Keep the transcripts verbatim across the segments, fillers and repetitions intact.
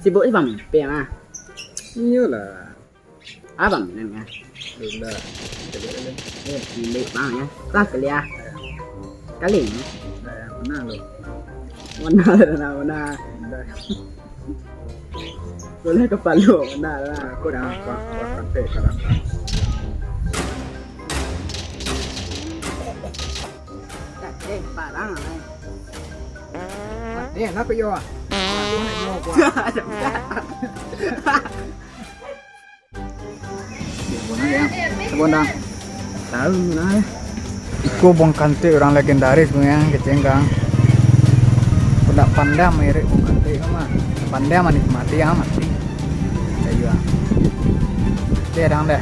Sibuk si Bang Mimpin ah. Iyolah. Abang minum ya. Sudah. Eh, milik Bang ya. Lah kuliah. Kali ini. Nah, yang mana lo? Mana, mana, mana? Boleh kepala, mana lah. Aku dah kuat, kuat sampai sekarang. Eh, parang lah. Eh, nak yo. Aku nak yo, gua. Sabuan dah. Tahu nah. Iko Bang Kantik urang legendaris punya kecengkang. Udah pandai mirip Bang Kantik mah. Pandai manikmati ah mati. Ayo ah. Dia dang deh.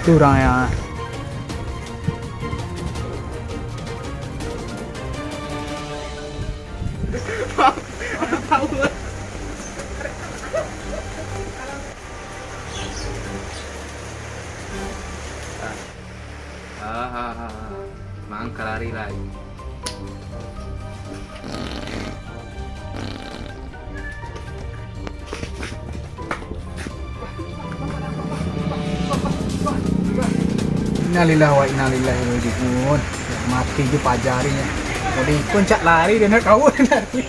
Tu urang yang Hahaha. Mangka lari lai. Innalillahi wa inna ilaihi raji'un. Mati jo paja ni. Udah ikon cak lari dia nak kawan lari.